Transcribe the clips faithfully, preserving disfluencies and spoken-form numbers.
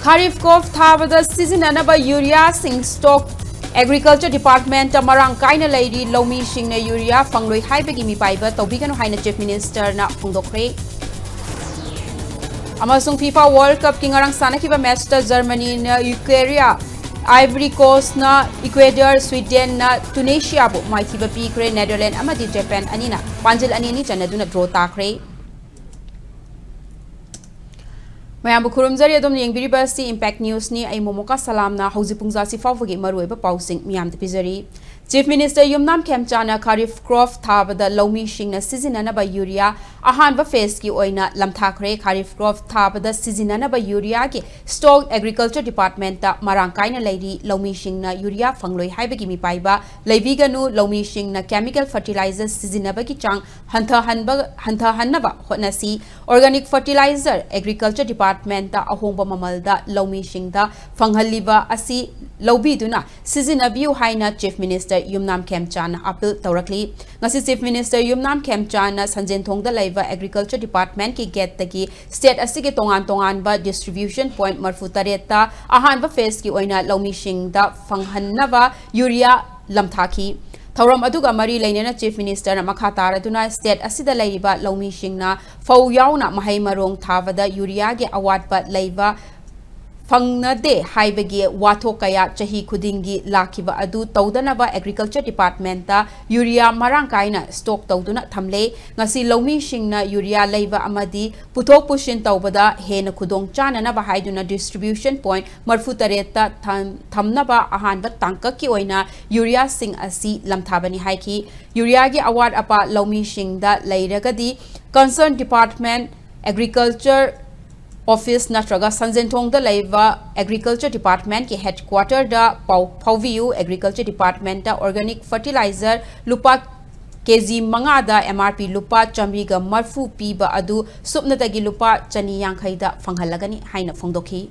Kharif crop ꯊꯥꯕꯗ ꯁꯤꯖꯤꯟꯅꯅꯕ ꯌꯨꯔꯤꯌꯥꯁꯤꯡ stock Agriculture Departmentꯇ ꯃꯔꯥꯡ ꯀꯥꯏꯅ ꯂꯩꯔꯤ꯫ ꯂꯧꯃꯤꯁꯤꯡꯅ ꯌꯨꯔꯤꯌꯥ ꯐꯪꯂꯣꯏ ꯍꯥꯏꯕꯒꯤ ꯃꯤꯄꯥꯏꯕ ꯇꯧꯕꯤꯒꯅꯨ ꯍꯥꯏꯅ Chief Ministerꯅ ꯐꯣꯡꯗꯣꯛꯈ꯭ꯔꯦ꯫ ꯑꯃꯁꯨꯡ FIFA World Cupꯀꯤ ꯉꯔꯥꯡ ꯁꯥꯟꯅꯈꯤꯕ matchꯇ Germanyꯅ Equatorial, Ivory Coastꯅ Ecuador, Swedenꯅ Tunisiaꯕꯨ ꯃꯥꯏꯊꯤꯕ ꯄꯤꯈ꯭ꯔꯦ꯫ Netherlands ꯑꯃꯗꯤ Japan ꯑꯅꯤꯅ ꯄꯥꯟꯖꯤꯜ ꯑꯅꯤ ꯑꯅꯤ ꯆꯟꯅꯗꯨꯅ draw ꯇꯥꯈ꯭ꯔꯦ꯫ ꯃꯌꯥꯝꯕꯨ ꯈꯨꯔꯨꯝꯖꯔꯤ꯫ ꯑꯗꯣꯝꯅ ꯌꯦꯡꯕꯤꯔꯤꯕ ꯑꯁꯤ Impact Newsꯅꯤ꯫ ꯑꯩ ꯃꯣꯃꯣꯀꯥ ꯁꯂꯥꯝꯅ ꯍꯧꯖꯤꯛ ꯄꯨꯡꯖꯥꯁꯤ ꯐꯥꯎꯕꯒꯤ ꯃꯔꯨꯑꯣꯏꯕ ꯄꯥꯎꯁꯤꯡ ꯃꯤꯌꯥꯝꯗ ꯄꯤꯖꯔꯤ꯫ Chief Minister ꯌꯨꯝꯅꯥꯝ ꯈꯦꯝꯆꯥꯅ Kharif crop ꯊꯥꯕꯗ ꯂꯧꯃꯤꯁꯤꯡꯅ ꯁꯤꯖꯤꯟꯅꯅꯕ ꯌꯨꯔꯤꯌꯥ ꯑꯍꯥꯟꯕ phaseꯀꯤ ꯑꯣꯏꯅ ꯂꯝꯊꯥꯈ꯭ꯔꯦ꯫ Kharif crop ꯊꯥꯕꯗ ꯁꯤꯖꯤꯟꯅꯅꯕ ꯌꯨꯔꯤꯌꯥꯒꯤ stock Agriculture Departmentꯇ ꯃꯔꯥꯡ ꯀꯥꯏꯅ ꯂꯩꯔꯤ꯫ ꯂꯧꯃꯤꯁꯤꯡꯅ ꯌꯨꯔꯤꯌꯥ ꯐꯪꯂꯣꯏ ꯍꯥꯏꯕꯒꯤ ꯃꯤꯄꯥꯏꯕ ꯂꯩꯕꯤꯒꯅꯨ꯫ ꯂꯧꯃꯤꯁꯤꯡꯅ chemical fertilizer ꯁꯤꯖꯤꯟꯅꯕꯒꯤ ꯆꯥꯡ ꯍꯟꯊꯍꯟꯕ, ꯍꯟꯊꯍꯟꯅꯕ ꯍꯣꯠꯅꯁꯤ꯫ Organic fertilizer Agriculture Departmentꯇ ꯑꯍꯣꯡꯕ ꯃꯃꯜꯗ ꯂꯧꯃꯤꯁꯤꯡꯗ ꯐꯪꯍꯜꯂꯤꯕ ꯑꯁꯤ ꯂꯧꯕꯤꯗꯨꯅ ꯁꯤꯖꯤꯟꯅꯕꯤꯌꯨ ꯍꯥꯏꯅ Chief Minister ꯌꯨꯝꯅꯥꯝ ꯈꯦꯝꯆꯥꯅ appeal ꯇꯧꯔꯛꯂꯤ꯫ ꯉꯁꯤ Chief Minister ꯌꯨꯝꯅꯥꯝ ꯈꯦꯝꯆꯥꯅ ꯁꯟꯖꯦꯟꯊꯣꯡꯗ ꯂꯩꯕ Agriculture Departmentꯀꯤ gateꯇꯒꯤ state ꯑꯁꯤꯒꯤ ꯇꯣꯉꯥꯟ ꯇꯣꯉꯥꯟꯕ distribution point ꯃꯔꯤꯐꯨ ꯇꯔꯦꯠꯇ ꯑꯍꯥꯟꯕ phaseꯀꯤ ꯑꯣꯏꯅ ꯂꯧꯃꯤꯁꯤꯡꯗ ꯐꯪꯍꯟꯅꯕ ꯌꯨꯔꯤꯌꯥ ꯂꯝꯊꯥꯈꯤ꯫ ꯊꯧꯔꯝ ꯑꯗꯨꯒ ꯃꯔꯤ ꯂꯩꯅꯅ Chief Ministerꯅ ꯃꯈꯥ ꯇꯥꯔꯗꯨꯅ state ꯑꯁꯤꯗ ꯂꯩꯔꯤꯕ ꯂꯧꯃꯤꯁꯤꯡꯅ ꯐꯧ ꯌꯥꯎꯅ ꯃꯍꯩ ꯃꯔꯣꯡ ꯊꯥꯕꯗ ꯌꯨꯔꯤꯌꯥꯒꯤ ꯑꯋꯥꯠꯄ ꯂꯩꯕ ꯐꯪꯅꯗꯦ ꯍꯥꯏꯕꯒꯤ ꯋꯥꯊꯣꯛ ꯀꯌꯥ ꯆꯍꯤ ꯈꯨꯗꯤꯡꯒꯤ ꯂꯥꯛꯈꯤꯕ ꯑꯗꯨ ꯇꯧꯗꯅꯕ Agriculture Departmentꯇ ꯌꯨꯔꯤꯌꯥ ꯃꯔꯥꯡ ꯀꯥꯏꯅ stock ꯇꯧꯗꯨꯅ ꯊꯝꯂꯦ꯫ ꯉꯁꯤ ꯂꯧꯃꯤꯁꯤꯡꯅ ꯌꯨꯔꯤꯌꯥ ꯂꯩꯕ ꯑꯃꯗꯤ ꯄꯨꯊꯣꯛ ꯄꯨꯁꯤꯟ ꯇꯧꯕꯗ ꯍꯦꯟꯅ ꯈꯨꯗꯣꯡ ꯆꯥꯅꯅꯕ ꯍꯥꯏꯗꯨꯅ distribution point ꯃꯔꯤꯐꯨ ꯇꯔꯦꯠꯇ ꯊꯝ-, ꯊꯝꯅꯕ ꯑꯍꯥꯟꯕ ꯇꯥꯡꯀꯛꯀꯤ ꯑꯣꯏꯅ ꯌꯨꯔꯤꯌꯥꯁꯤꯡ ꯑꯁꯤ ꯂꯝꯊꯥꯕꯅꯤ ꯍꯥꯏꯈꯤ꯫ ꯌꯨꯔꯤꯌꯥꯒꯤ ꯑꯋꯥꯠ ꯑꯄꯥ ꯂꯧꯃꯤꯁꯤꯡꯗ ꯂꯩꯔꯒꯗꯤ concern department, Agriculture Office ꯅꯠꯇ꯭ꯔꯒ ꯁꯟꯖꯦꯟꯊꯣꯡꯗ ꯂꯩꯕ Agriculture Departmentꯀꯤ headquarterꯗ ꯄꯥꯎ ꯐꯥꯎꯕꯤꯌꯨ꯫ Agriculture Departmentꯇ organic fertilizer ꯂꯨꯄꯥ ꯀꯦꯖꯤ ꯃꯉꯥꯗ M R P ꯂꯨꯄꯥ ꯆꯥꯃꯔꯤꯒ ꯃꯔꯤꯐꯨ ꯄꯤꯕ ꯑꯗꯨ ꯁꯨꯞꯅꯇꯒꯤ ꯂꯨꯄꯥ ꯆꯅꯤ ꯌꯥꯡꯈꯩꯗ ꯐꯪꯍꯜꯂꯒꯅꯤ ꯍꯥꯏꯅ ꯐꯣꯡꯗꯣꯛꯈꯤ꯫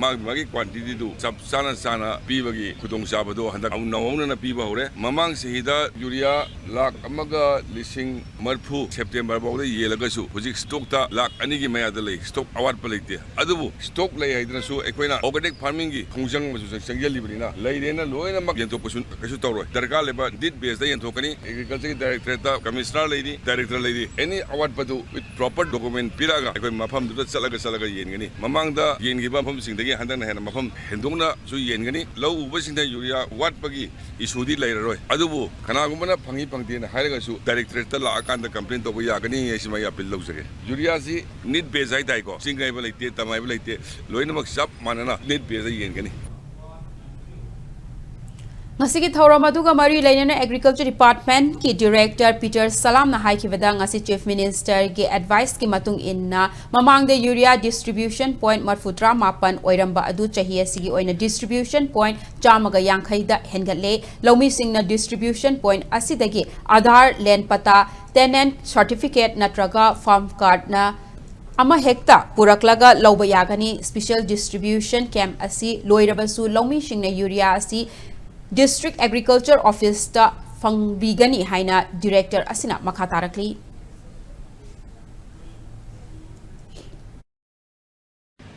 ꯃꯥꯒꯤ ꯃꯥꯒꯤ ꯀ꯭ꯋꯥꯟꯇꯤꯇꯤꯗꯨ ꯆꯞ ꯆꯥꯅ ꯆꯥꯅ ꯄꯤꯕꯒꯤ ꯈꯨꯗꯣꯡꯆꯥꯕꯗꯣ ꯍꯟꯗꯛ ꯑꯃꯨꯛ ꯅꯧꯍꯧꯅꯅ ꯄꯤꯕ ꯍꯧꯔꯦ꯫ ꯃꯃꯥꯡ ꯆꯍꯤꯗ ꯌꯨꯔꯤꯌꯥ ꯂꯥꯈ ꯑꯃꯒ ꯂꯤꯁꯤꯡ ꯃꯔꯤꯐꯨ ꯁꯦꯞꯇꯦꯝꯕꯔ ꯐꯥꯎꯗ ꯌꯦꯜꯂꯒꯁꯨ ꯍꯧꯖꯤꯛ ꯁ꯭ꯇꯣꯛꯇ ꯂꯥꯈ ꯑꯅꯤꯒꯤ ꯃꯌꯥꯗ ꯂꯩ꯫ ꯁ꯭ꯇꯣꯛ ꯑꯋꯥꯠꯄ ꯂꯩꯇꯦ꯫ ꯑꯗꯨꯕꯨ ꯁ꯭ꯇꯣꯛ ꯂꯩ ꯍꯥꯏꯗꯅꯁꯨ ꯑꯩꯈꯣꯏꯅ ꯑꯣꯔꯒꯥꯅꯤꯛ ꯐꯥꯔꯃꯤꯡꯒꯤ ꯈꯣꯡꯖꯪ ꯑꯃꯁꯨ ꯆꯪꯁꯤꯜꯂꯤꯕꯅꯤꯅ ꯂꯩꯔꯦꯅ ꯂꯣꯏꯅꯃꯛ ꯌꯦꯟꯊꯣꯛꯄꯁꯨ ꯀꯩꯁꯨ ꯇꯧꯔꯣꯏ꯫ ꯗꯔꯀꯥꯔ ꯂꯩꯕ ꯅꯤꯗ ꯕꯦꯁꯇ ꯌꯦꯟꯊꯣꯛꯀꯅꯤ꯫ ꯑꯦꯒ꯭ꯔꯤꯀꯜꯆꯔꯒꯤ ꯗꯥꯏꯔꯦꯛꯇꯣꯔꯦꯠꯇ ꯀꯃꯤꯁꯅꯔ ꯂꯩꯔꯤ, ꯗꯥꯏꯔꯦꯛꯇꯔ ꯂꯩꯔꯤ꯫ ꯑꯦꯅꯤ ꯑꯋꯥꯠꯄꯗꯨ ꯋꯤꯠ ꯄ꯭ꯔꯣꯄꯔ ꯗꯣꯀꯨꯃꯦꯟ ꯄꯤꯔꯛꯑꯒ ꯑꯩꯈꯣꯏ ꯃꯐꯝꯗꯨꯗ ꯆꯠꯂꯒ ꯆꯠꯂꯒ ꯌꯦꯟꯒꯅꯤ꯫ ꯃꯃꯥꯡꯗ ꯌꯦꯟꯈꯤꯕ ꯃꯐꯝꯁꯤꯡꯗꯒꯤ ꯍꯟꯗꯛꯅ ꯍꯦꯟꯅ ꯃꯐꯝ ꯍꯦꯟꯗꯣꯛꯅꯁꯨ ꯌꯦꯟꯒꯅꯤ꯫ ꯂꯧ ꯎꯕꯁꯤꯡꯗ ꯌꯨꯔꯤꯌꯥ ꯋꯥꯠꯄꯒꯤ ꯏꯁꯨꯗꯤ ꯂꯩꯔꯔꯣꯏ꯫ ꯑꯗꯨꯕꯨ ꯀꯅꯥꯒꯨꯝꯕꯅ ꯐꯪꯉꯤ ꯐꯪꯗꯦꯅ ꯍꯥꯏꯔꯒꯁꯨ ꯗꯥꯏꯔꯦꯛꯇꯣꯔꯦꯠꯇ ꯂꯥꯛꯑꯀꯥꯟꯗ ꯀꯝꯄ꯭ꯂꯦꯟ ꯇꯧꯕ ꯌꯥꯒꯅꯤ ꯍꯥꯏꯁꯤꯃ ꯑꯩ ꯑꯄꯤꯜ ꯂꯧꯖꯒꯦ꯫ ꯌꯨꯔꯤꯌꯥꯁꯤ ꯅꯤꯗ ꯕꯦꯁ ꯍꯥꯏꯇꯥꯔꯦꯀꯣ, ꯆꯤꯡ ꯍꯥꯏꯕ ꯂꯩꯇꯦ, ꯇꯝ ꯍꯥꯏꯕ ꯂꯩꯇꯦ, ꯂꯣꯏꯅꯃꯛ ꯆꯞ ꯃꯥꯟꯅꯅ ꯅꯤꯗ ꯕꯦꯁꯇ ꯌꯦꯟꯒꯅꯤ꯫ ꯉꯁꯤꯒꯤ ꯊꯧꯔꯝ ꯑꯗꯨꯒ ꯃꯔꯤ ꯂꯩꯅꯅ ꯑꯦꯒ꯭ꯔꯤꯀꯜꯆꯔ ꯗꯤꯄꯥꯔꯠꯃꯦꯟꯠꯀꯤ ꯗꯤꯔꯦꯛꯇꯔ ꯄꯤꯇꯔ ꯁꯂꯥꯝꯅ ꯍꯥꯏꯈꯤꯕꯗ, ꯉꯁꯤ ꯆꯤꯐ ꯃꯤꯅꯤꯁꯇꯔꯒꯤ ꯑꯦꯗꯚꯥꯏꯁꯀꯤ ꯃꯇꯨꯡ ꯏꯟꯅ ꯃꯃꯥꯡꯗ ꯌꯨꯔꯤꯌꯥ ꯗꯤꯁꯇ꯭ꯔꯤꯕ꯭ꯌꯨꯁꯟ ꯄꯣꯏꯟꯠ ꯃꯔꯤꯐꯨ ꯇꯔꯥ ꯃꯥꯄꯟ ꯑꯣꯏꯔꯝꯕ ꯑꯗꯨ ꯆꯍꯤ ꯑꯁꯤꯒꯤ ꯑꯣꯏꯅ ꯗꯤꯁꯇ꯭ꯔꯤꯕ꯭ꯌꯨꯁꯟ ꯄꯣꯏꯟꯠ ꯆꯥꯝꯃꯒ ꯌꯥꯡꯈꯩꯗ ꯍꯦꯟꯒꯠꯂꯦ꯫ ꯂꯧꯃꯤꯁꯤꯡꯅ ꯗꯤꯁꯇ꯭ꯔꯤꯕ꯭ꯌꯨꯁꯟ ꯄꯣꯏꯟꯠ ꯑꯁꯤꯗꯒꯤ ꯑꯥꯙꯥꯔ, ꯂꯦꯟ ꯄꯇꯥ, ꯇꯦꯅꯦꯟꯠ ꯁꯥꯔꯇꯤꯐꯤꯀꯦꯠ ꯅꯠꯇ꯭ꯔꯒ ꯐꯥꯔꯝ ꯀꯥꯔꯗꯅ ꯑꯃꯍꯦꯛꯇ ꯄꯨꯔꯛꯂꯒ ꯂꯧꯕ ꯌꯥꯒꯅꯤ꯫ ꯁ꯭ꯄꯤꯁꯦꯜ ꯗꯤꯁꯇ꯭ꯔꯤꯕ꯭ꯌꯨꯁꯟ ꯀꯦꯝꯞ ꯑꯁꯤ ꯂꯣꯏꯔꯕꯁꯨ ꯂꯧꯃꯤꯁꯤꯡꯅ ꯌꯨꯔꯤꯌꯥ ꯑꯁꯤ ꯗꯤꯁꯇ꯭ꯔꯤꯛ ꯑꯦꯒ꯭ꯔꯤꯀꯜꯆꯔ ꯑꯣꯐꯤꯁꯇ ꯐꯪꯕꯤꯒꯅꯤ ꯍꯥꯏꯅ ꯗꯤꯔꯦꯛꯇꯔ ꯑꯁꯤꯅ ꯃꯈꯥ ꯇꯥꯔꯛꯂꯤ꯫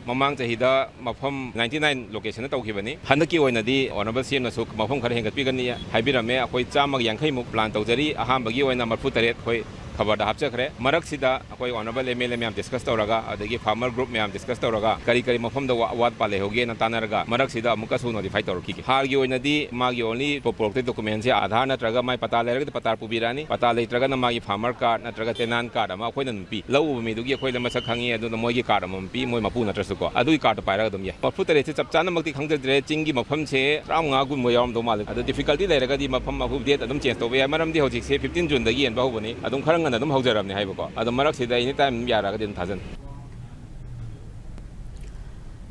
ꯃꯃꯥꯡ ꯆꯍꯤꯗ ꯃꯐꯝ ꯅꯥꯏꯟꯇꯤ ꯅꯥꯏꯟ ꯂꯣꯀꯦꯁꯟꯗ ꯇꯧꯈꯤꯕꯅꯤ꯫ ꯍꯟꯗꯛꯀꯤ ꯑꯣꯏꯅꯗꯤ ꯑꯣꯅꯔꯦꯕꯜ ꯁꯤ ꯑꯦꯝꯅꯁꯨ ꯃꯐꯝ ꯈꯔ ꯍꯦꯟꯒꯠꯄꯤꯒꯅꯤ ꯍꯥꯏꯕꯤꯔꯝꯃꯦ꯫ ꯑꯩꯈꯣꯏ ꯆꯥꯝꯃꯒ ꯌꯥꯡꯈꯩꯃꯨꯛ ꯄ꯭ꯂꯥꯟ ꯇꯧꯖꯔꯤ꯫ ꯑꯍꯥꯟꯕꯒꯤ ꯑꯣꯏꯅ ꯃꯔꯤꯐꯨ ꯇꯔꯦꯠ ꯑꯩꯈꯣꯏ ꯈꯕꯔꯗ ꯍꯥꯞꯆꯈ꯭ꯔꯦ꯫ ꯃꯔꯛꯁꯤꯗ ꯑꯩꯈꯣꯏ ꯑꯣꯅꯔꯦꯕꯜ ꯑꯦꯝ ꯑꯦꯜ ꯑꯦ ꯃꯌꯥꯝ ꯗꯤꯁꯀꯁ ꯇꯧꯔꯒ, ꯑꯗꯒꯤ ꯐꯥꯔꯃꯔ ꯒ꯭ꯔꯨꯞ ꯃꯌꯥꯝ ꯗꯤꯁꯀꯁ ꯇꯧꯔꯒ, ꯀꯔꯤ ꯀꯔꯤ ꯃꯐꯝꯗ ꯋꯥ-, ꯑꯋꯥꯠ ꯑꯄꯥ ꯂꯩꯍꯧꯒꯦꯅ ꯇꯥꯟꯅꯔꯒ, ꯃꯔꯛꯁꯤꯗ ꯑꯃꯨꯛꯀꯁꯨ ꯅꯣꯇꯤꯐꯥꯏ ꯇꯧꯔꯛꯈꯤꯒꯦ꯫ ꯍꯥꯔꯒꯤ ꯑꯣꯏꯅꯗꯤ ꯃꯥꯒꯤ ꯑꯣꯟꯂꯤ ꯄꯨꯔꯛꯇꯣꯏ ꯗꯣꯀꯨꯃꯦꯟꯁꯦ ꯑꯥꯙꯥꯔ ꯅꯠꯇ꯭ꯔꯒ ꯃꯥꯏ ꯄꯇꯥ ꯂꯩꯔꯒꯗꯤ ꯄꯇꯥ ꯄꯨꯕꯤꯔꯛꯑꯅꯤ, ꯄꯇꯥ ꯂꯩꯇ꯭ꯔꯒꯅ ꯃꯥꯒꯤ ꯐꯥꯔꯃꯔ ꯀꯥꯔꯗ ꯅꯠꯇ꯭ꯔꯒ ꯇꯦꯅꯥꯟ ꯀꯥꯔꯗ ꯑꯃ, ꯑꯩꯈꯣꯏꯅ ꯑꯗꯨꯝ ꯄꯤ꯫ ꯂꯧ ꯎꯕ ꯃꯤꯗꯨꯒꯤ ꯑꯩꯈꯣꯏꯗ ꯃꯁꯛ ꯈꯪꯉꯤ, ꯑꯗꯨꯅ ꯃꯣꯏꯒꯤ ꯀꯥꯔꯗ ꯑꯃꯃꯝ ꯄꯤ, ꯃꯣꯏ ꯃꯄꯨ ꯅꯠꯇ꯭ꯔꯁꯨꯀꯣ, ꯑꯗꯨꯒꯤ ꯀꯥꯔꯗꯇꯣ ꯄꯥꯏꯔꯒ ꯑꯗꯨꯝ ꯌꯥꯏ꯫ ꯃꯔꯤꯐꯨ ꯇꯔꯦꯠꯁꯦ ꯆꯞ ꯆꯥꯅꯃꯛꯇꯤ ꯈꯪꯖꯗ꯭ꯔꯦ, ꯆꯤꯡꯒꯤ ꯃꯐꯝꯁꯦ ꯇꯔꯥꯃꯉꯥꯒꯨꯝꯕ ꯌꯥꯎꯔꯝꯗꯧ ꯃꯥꯜꯂꯦ꯫ ꯑꯗꯣ ꯗꯤꯐꯤꯀꯜꯇꯤ ꯂꯩꯔꯒꯗꯤ ꯃꯐꯝ ꯑꯩꯈꯣꯏ ꯗꯦꯠ ꯑꯗꯨꯝ ꯆꯦꯟꯖ ꯇꯧꯕ ꯌꯥꯏ, ꯃꯔꯝꯗꯤ ꯍꯧꯖꯤꯛꯁꯦ ꯐꯤꯐꯇꯤꯟ ꯖꯨꯟꯗꯒꯤ ꯌꯦꯟꯕ ꯍꯧꯕꯅꯤ, ꯑꯗꯨꯝ ꯈꯔ ꯉꯟꯅ ꯑꯗꯨꯝ ꯍꯧꯖꯔꯕꯅꯤ ꯍꯥꯏꯕꯀꯣ꯫ ꯑꯗꯣ ꯃꯔꯛꯁꯤꯗ ꯑꯦꯅꯤ ꯇꯥꯏꯝ ꯑꯗꯨꯝ ꯌꯥꯔꯛꯑꯒꯗꯤ ꯑꯗꯨꯝ ꯊꯥꯖꯟ꯫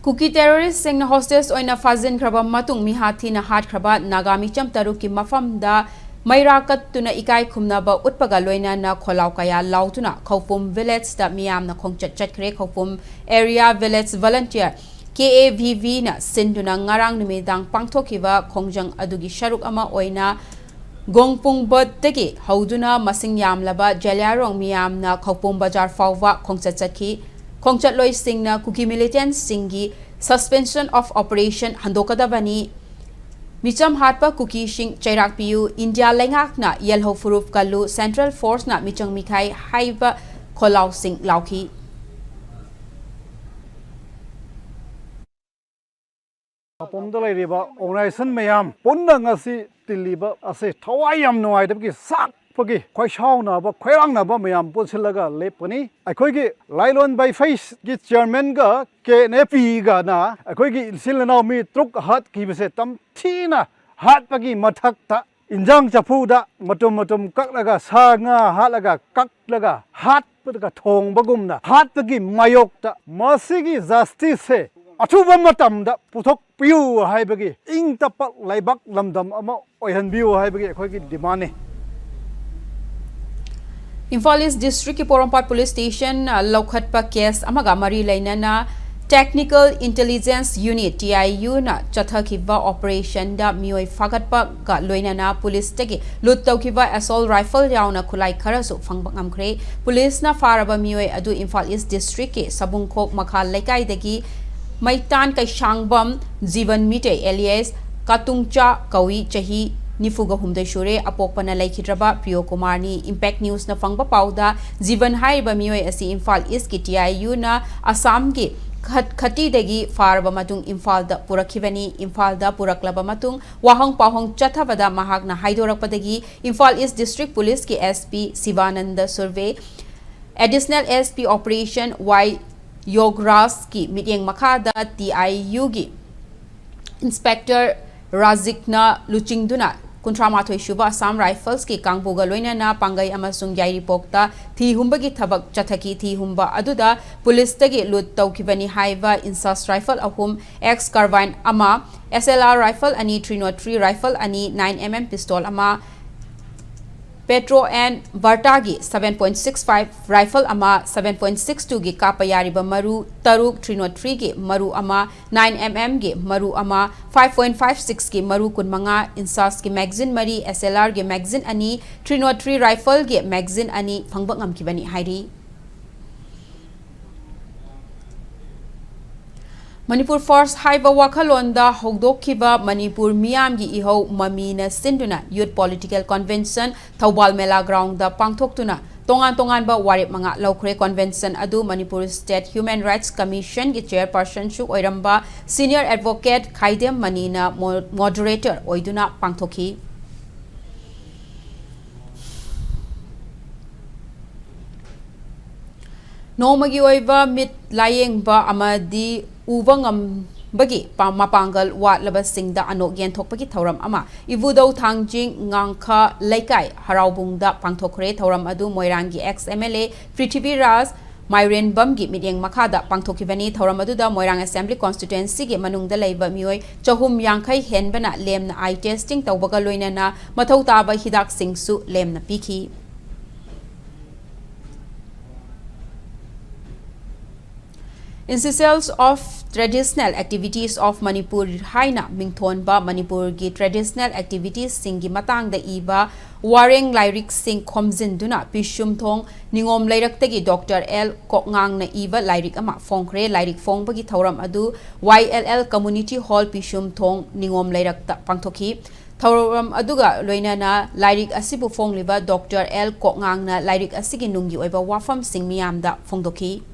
ꯀꯨꯀꯤ ꯇꯦꯔꯣꯔꯤꯁꯁꯤꯡꯅ ꯍꯣꯁꯇꯦꯖ ꯑꯣꯏꯅ ꯐꯥꯖꯤꯟꯈ꯭ꯔꯕ ꯃꯇꯨꯡ ꯃꯤꯍꯥꯠ ꯊꯤꯅ ꯍꯥꯠꯈ꯭ꯔꯕ ꯅꯥꯒꯥ ꯃꯤꯆꯝ ꯇꯔꯨꯛꯀꯤ ꯃꯐꯝꯗ ꯃꯩꯔꯥ ꯀꯠꯇꯨꯅ ꯏꯀꯥꯏ ꯈꯨꯝꯅꯕ ꯎꯠꯄꯒ ꯂꯣꯏꯅꯅ ꯈꯣꯜꯂꯥꯎ ꯀꯌꯥ ꯂꯥꯎꯗꯨꯅ ꯈꯧꯄꯨꯝ ꯚꯤꯂꯦꯖꯇ ꯃꯤꯌꯥꯝꯅ ꯈꯣꯡꯆꯠ ꯆꯠꯈ꯭ꯔꯦ꯫ Khoupum area village volunteer K A V ꯚꯤꯅ ꯁꯤꯟꯗꯨꯅ ꯉꯔꯥꯡ ꯅꯨꯃꯤꯗꯥꯡ ꯄꯥꯡꯊꯣꯛꯈꯤꯕ ꯈꯣꯡꯖꯪ ꯑꯗꯨꯒꯤ ꯁꯔꯨꯛ ꯑꯃ ꯑꯣꯏꯅ ꯒꯣꯡꯄꯨꯡꯕꯣꯠꯇꯒꯤ ꯍꯧꯗꯨꯅ ꯃꯁꯤꯡ ꯌꯥꯝꯂꯕ ꯖꯦꯂꯤꯌꯥꯡꯔꯣꯡ ꯃꯤꯌꯥꯝꯅ ꯈꯧꯄꯨꯝ ꯕꯖꯥꯔ ꯐꯥꯎꯕ ꯈꯣꯡꯆꯠ ꯆꯠꯈꯤ꯫ ꯈꯣꯡꯆꯠꯂꯣꯏꯁꯤꯡꯅ ꯀꯨꯀꯤ ꯃꯤꯂꯤꯇꯦꯟꯠꯁꯤꯡꯒꯤ suspension of operation ꯍꯟꯗꯣꯛꯀꯗꯕꯅꯤ, ꯃꯤꯆꯝ ꯍꯥꯠꯄ ꯀꯨꯀꯤꯁꯤꯡ ꯆꯩꯔꯥꯛ ꯄꯤꯌꯨ, ꯏꯟꯗꯤꯌꯥ ꯂꯩꯉꯥꯛꯅ ꯌꯦꯜꯍꯧ ꯐꯨꯔꯨꯞ ꯀꯜꯂꯨ, ꯁꯦꯟꯇ꯭ꯔꯦꯜ ꯐꯣꯔꯁꯅ ꯃꯤꯆꯪ ꯃꯤꯈꯥꯏ ꯍꯥꯏꯕ ꯈꯣꯜꯂꯥꯎꯁꯤꯡ ꯂꯥꯎꯈꯤ꯫ ꯃꯄꯨꯝꯗ ꯂꯩꯔꯤꯕ organization ꯃꯌꯥꯝ ꯄꯨꯟꯅ ꯉꯁꯤ ꯇꯤꯜꯂꯤꯕ ꯑꯁꯤ ꯊꯋꯥꯏ ꯌꯥꯝ ꯅꯨꯡꯉꯥꯏꯇꯕꯒꯤ, ꯁꯥꯛꯄꯒꯤ, ꯈꯣꯏꯁꯥꯎꯅꯕ, ꯈꯣꯏꯔꯥꯡꯅꯕ ꯃꯌꯥꯝ ꯄꯨꯟꯁꯤꯜꯂꯒ ꯂꯦꯞꯄꯅꯤ꯫ ꯑꯩꯈꯣꯏꯒꯤ ꯂꯥꯏꯂꯣꯟ ꯕꯥꯏꯐꯩꯁꯀꯤ chairmanꯒ ꯀꯦ ꯑꯦꯟ ꯑꯦ ꯄꯤꯒꯅ ꯑꯩꯈꯣꯏꯒꯤ ꯏꯆꯤꯜ ꯏꯅꯥꯎ ꯃꯤ ꯇꯔꯨꯛ ꯍꯥꯠꯈꯤꯕꯁꯦ ꯇꯝꯊꯤꯅ ꯍꯥꯠꯄꯒꯤ ꯃꯊꯛꯇ ꯏꯟꯖꯥꯡ ꯆꯐꯨꯗ ꯃꯇꯨꯝ ꯃꯇꯨꯝ ꯀꯛꯂꯒ, ꯁꯥ ꯉꯥ ꯍꯥꯠꯂꯒ, ꯀꯛꯂꯒ, ꯍꯥꯠꯄꯗꯒ ꯊꯣꯡꯕꯒꯨꯝꯅ ꯍꯥꯠꯄꯒꯤ ꯃꯥꯌꯣꯛꯇ ꯃꯁꯤꯒꯤ justiceꯁꯦ ꯑꯊꯨꯕ ꯃꯇꯝꯗ ꯄꯨꯊꯣꯛꯄꯤꯌꯨ ꯍꯥꯏꯕꯒꯤ, ꯏꯪ ꯇꯞꯄ ꯂꯩꯕꯥꯛ ꯂꯝꯗꯝ ꯑꯃ ꯑꯣꯏꯍꯟꯕꯤꯌꯨ ꯍꯥꯏꯕꯒꯤ ꯑꯩꯈꯣꯏꯒꯤ demandꯅꯤ꯫ ꯏꯝꯐꯥꯜ ꯏꯁ ꯗꯤꯁꯇ꯭ꯔꯤꯛꯀꯤ ꯄꯣꯔꯣꯝꯄꯥꯠ ꯄꯨꯂꯤꯁ ꯁ꯭ꯇꯦꯁꯟ ꯂꯧꯈꯠꯄ ꯀꯦꯁ ꯑꯃꯒ ꯃꯔꯤ ꯂꯩꯅꯅ Technical Intelligence Unit, ꯇꯤ ꯑꯥꯏ ꯌꯨꯅ ꯆꯠꯊꯈꯤꯕ operationꯗ ꯃꯤꯑꯣꯏ ꯐꯥꯒꯠꯄꯒ ꯂꯣꯏꯅꯅ ꯄꯨꯂꯤꯁꯇꯒꯤ ꯂꯨꯠ ꯇꯧꯈꯤꯕ assault rifle ꯌꯥꯎꯅ ꯈꯨꯠꯂꯥꯏ ꯈꯔꯁꯨ ꯐꯪꯕ ꯉꯝꯈ꯭ꯔꯦ꯫ ꯄꯨꯂꯤꯁꯅ ꯐꯥꯔꯕ ꯃꯤꯑꯣꯏ ꯑꯗꯨ ꯏꯝꯐꯥꯜ ꯏꯁ ꯗꯤꯁꯇ꯭ꯔꯤꯛꯀꯤ ꯁꯕꯨꯡꯈꯣꯛ ꯃꯈꯥ ꯂꯩꯀꯥꯏꯗꯒꯤ ꯃꯩꯇꯥꯟ ꯀꯩꯁꯥꯡꯕꯝ ꯖꯤꯕꯟ ꯃꯤꯇꯩ alias ꯀꯥꯇꯨꯡꯆꯥ ꯀꯧꯏ, ꯆꯍꯤ ꯅꯤꯐꯨꯒ ꯍꯨꯝꯗꯣꯏ ꯁꯨꯔꯦ, ꯑꯄꯣꯛꯄꯅ ꯂꯩꯈꯤꯗ꯭ꯔꯕ ꯄ꯭ꯔꯤꯌꯣ ꯀꯨꯃꯥꯔꯅꯤ꯫ Impact Newsꯅ ꯐꯪꯕ ꯄꯥꯎꯗ, ꯖꯤꯕꯟ ꯍꯥꯏꯔꯤꯕ ꯃꯤꯑꯣꯏ ꯑꯁꯤ ꯏꯝꯐꯥꯜ ꯏꯁꯀꯤ ꯇꯤ ꯑꯥꯏ ꯌꯨꯅ ꯑꯁꯥꯝꯒꯤ ꯈꯠ-, ꯈꯇꯤꯗꯒꯤ ꯐꯥꯔꯕ ꯃꯇꯨꯡ ꯏꯝꯐꯥꯜꯗ ꯄꯨꯔꯛꯈꯤꯕꯅꯤ꯫ ꯏꯝꯐꯥꯜꯗ ꯄꯨꯔꯛꯂꯕ ꯃꯇꯨꯡ ꯋꯥꯍꯪ ꯄꯥꯎꯍꯪ ꯆꯠꯊꯕꯗ ꯃꯍꯥꯛꯅ ꯍꯥꯏꯗꯣꯔꯛꯄꯗꯒꯤ ꯏꯝꯐꯥꯜ ꯏꯁ ꯗꯤꯁꯇ꯭ꯔꯤꯛ ꯄꯨꯂꯤꯁꯀꯤ S P Sivananda ꯁꯨꯔꯚꯦ, Additional S P Operation Y ꯌꯣꯒꯔꯥꯖꯀꯤ ꯃꯤꯠꯌꯦꯡ ꯃꯈꯥꯗ ꯇꯤ ꯑꯥꯏ ꯌꯨꯒꯤ Inspector ꯔꯥꯖꯤꯛꯅ ꯂꯨꯆꯤꯡꯗꯨꯅ ꯀꯨꯟꯊ꯭ꯔꯥ ꯃꯥꯊꯣꯏ ꯁꯨꯕ Assam Riflesꯀꯤ ꯀꯥꯡꯕꯨꯒ ꯂꯣꯏꯅꯅ ꯄꯥꯡꯒꯩ ꯑꯃꯁꯨꯡ ꯌꯥꯏꯔꯤꯄꯣꯛꯇ ꯊꯤ ꯍꯨꯝꯕꯒꯤ ꯊꯕꯛ ꯆꯠꯊꯈꯤ꯫ ꯊꯤ ꯍꯨꯝꯕ ꯑꯗꯨꯗ ꯄꯨꯂꯤꯁꯇꯒꯤ ꯂꯨꯠ ꯇꯧꯈꯤꯕꯅꯤ ꯍꯥꯏꯕ INSAS rifle ꯑꯍꯨꯝ, X carbine ꯑꯃ, S L R rifle ꯑꯅꯤ, three nought three rifle ꯑꯅꯤ, nine M M pistol ꯑꯃ, Petro and Varta ꯒꯤ seven point six five rifle ꯑꯃ, seven point six two ꯒꯤ ꯀꯥꯞꯄ ꯌꯥꯔꯤꯕ ꯃꯔꯨ ꯇꯔꯨꯛ, three nought three ꯒꯤ ꯃꯔꯨ ꯑꯃ, nine M M ꯒꯤ ꯃꯔꯨ ꯑꯃ, five point five six ꯒꯤ ꯃꯔꯨ ꯀꯨꯟꯃꯉꯥ, INSAS ꯀꯤ magazine ꯃꯔꯤ, S L R ꯒꯤ magazine ꯑꯅꯤ, three nought three rifle ꯒꯤ magazine ꯑꯅꯤ ꯐꯪꯕ ꯉꯝꯈꯤꯕꯅꯤ ꯍꯥꯏꯔꯤ꯫ ꯃꯅꯤꯄꯨꯔ First ꯍꯥꯏꯕ ꯋꯥꯈꯜꯂꯣꯟꯗ ꯍꯧꯗꯣꯛꯈꯤꯕ ꯃꯅꯤꯄꯨꯔ ꯃꯤꯌꯥꯝꯒꯤ ꯏꯍꯧ ꯃꯃꯤꯅ ꯁꯤꯟꯗꯨꯅ Youth Political Convention ꯊꯧꯕꯥꯜ ꯃꯦꯂꯥ ground ꯗ ꯄꯥꯡꯊꯣꯛꯇꯨꯅ ꯇꯣꯉꯥꯟ ꯇꯣꯉꯥꯟꯕ ꯋꯥꯔꯦꯞ ꯃꯉꯥ ꯂꯧꯈ꯭ꯔꯦ꯫ Convention ꯑꯗꯨ Manipur State Human Rights Commission ꯒꯤ chairperson ꯁꯨ ꯑꯣꯏꯔꯝꯕ senior advocate ꯈꯥꯏꯗꯦꯝ ꯃꯅꯤꯅ mo-, moderator ꯑꯣꯏꯗꯨꯅ ꯄꯥꯡꯊꯣꯛꯈꯤ꯫ ꯅꯣꯡꯃꯒꯤ ꯑꯣꯏꯕ ꯃꯤꯠ ꯂꯥꯌꯦꯡꯕ ꯑꯃꯗꯤ ꯎꯕ ꯉꯝꯕꯒꯤ ꯄꯥ-, ꯃꯄꯥꯡꯒꯜ ꯋꯥꯠꯂꯕꯁꯤꯡꯗ ꯑꯅꯣꯛ ꯌꯦꯟꯊꯣꯛꯄꯒꯤ ꯊꯧꯔꯝ ꯑꯃ ꯏꯕꯨꯙꯧ ꯊꯥꯡꯖꯤꯡ ꯉꯥꯡꯈ ꯂꯩꯀꯥꯏ ꯍꯔꯥꯎꯕꯨꯡꯗ ꯄꯥꯡꯊꯣꯛꯈ꯭ꯔꯦ꯫ ꯊꯧꯔꯝ ꯑꯗꯨ ꯃꯣꯏꯔꯥꯡꯒꯤ ex M L A Prithviraj ꯃꯥꯏꯔꯦꯟꯕꯝꯒꯤ ꯃꯤꯠꯌꯦꯡ ꯃꯈꯥꯗ ꯄꯥꯡꯊꯣꯛꯈꯤꯕꯅꯤ꯫ ꯊꯧꯔꯝ ꯑꯗꯨꯗ ꯃꯣꯏꯔꯥꯡ Assembly Constituency ꯒꯤ ꯃꯅꯨꯡꯗ ꯂꯩꯕ ꯃꯤꯑꯣꯏ ꯆꯍꯨꯝ ꯌꯥꯡꯈꯩ ꯍꯦꯟꯕꯅ ꯂꯦꯝꯅ eye testing ꯇꯧꯕꯒ ꯂꯣꯏꯅꯅ ꯃꯊꯧ ꯇꯥꯕ ꯍꯤꯗꯥꯛꯁꯤꯡꯁꯨ ꯂꯦꯝꯅ ꯄꯤꯈꯤ꯫ Institute of Traditional Activities of Manipur ꯍꯥꯏꯅ ꯃꯤꯡꯊꯣꯟꯕ ꯃꯅꯤꯄꯨꯔꯒꯤ traditional activities ꯁꯤꯡꯒꯤ ꯃꯇꯥꯡꯗ ꯏꯕ ꯋꯥꯔꯦꯡ ꯂꯥꯏꯔꯤꯛꯁꯤꯡ ꯈꯣꯝꯖꯤꯟꯗꯨꯅ ꯄꯤꯁꯨꯝꯊꯣꯡ ꯅꯤꯉꯣꯝ ꯂꯩꯔꯛꯇꯒꯤ Doctor L ꯀꯣꯛꯉꯥꯡꯅ ꯏꯕ ꯂꯥꯏꯔꯤꯛ ꯑꯃ ꯐꯣꯡꯈ꯭ꯔꯦ꯫ ꯂꯥꯏꯔꯤꯛ ꯐꯣꯡꯕꯒꯤ ꯊꯧꯔꯝ ꯑꯗꯨ Y L L Community Hall ꯄꯤꯁꯨꯝꯊꯣꯡ ꯅꯤꯉꯣꯝ ꯂꯩꯔꯛꯇ ꯄꯥꯡꯊꯣꯛꯈꯤ꯫ ꯊꯧꯔꯝ ꯑꯗꯨꯒ ꯂꯣꯏꯅꯅ ꯂꯥꯏꯔꯤꯛ ꯑꯁꯤꯕꯨ ꯐꯣꯡꯂꯤꯕ Doctor L ꯀꯣꯛꯉꯥꯡꯅ ꯂꯥꯏꯔꯤꯛ ꯑꯁꯤꯒꯤ ꯅꯨꯡꯒꯤ ꯑꯣꯏꯕ ꯋꯥꯐꯝꯁꯤꯡ ꯃꯤꯌꯥꯝꯗ ꯐꯣꯡꯗꯣꯛꯈꯤ꯫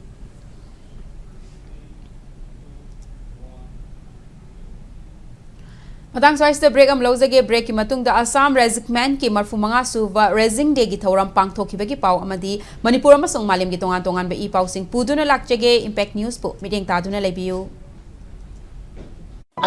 ꯃꯇꯥꯡ ꯁ꯭ꯋꯥꯏꯁꯤꯗ break ꯑꯃ ꯂꯧꯖꯒꯦ꯫ Break ꯀꯤ ꯃꯇꯨꯡꯗ Assam Regiment ꯀꯤ ꯃꯔꯐꯨ ꯃꯉꯥ ꯁꯨꯕ Raising Day ꯒꯤ ꯊꯧꯔꯝ ꯄꯥꯡꯊꯣꯛꯈꯤꯕꯒꯤ ꯄꯥꯎ ꯑꯃꯗꯤ ꯃꯅꯤꯄꯨꯔ ꯑꯃꯁꯨꯡ ꯃꯥꯂꯦꯝꯒꯤ ꯇꯣꯉꯥꯟ ꯇꯣꯉꯥꯟꯕ ꯏ ꯄꯥꯎꯁꯤꯡ ꯄꯨꯗꯨꯅ ꯂꯥꯛꯆꯒꯦ꯫ Impact News ꯄꯨ ꯃꯤꯠꯌꯦꯡ ꯇꯥꯗꯨꯅ ꯂꯩꯕꯤꯌꯨ꯫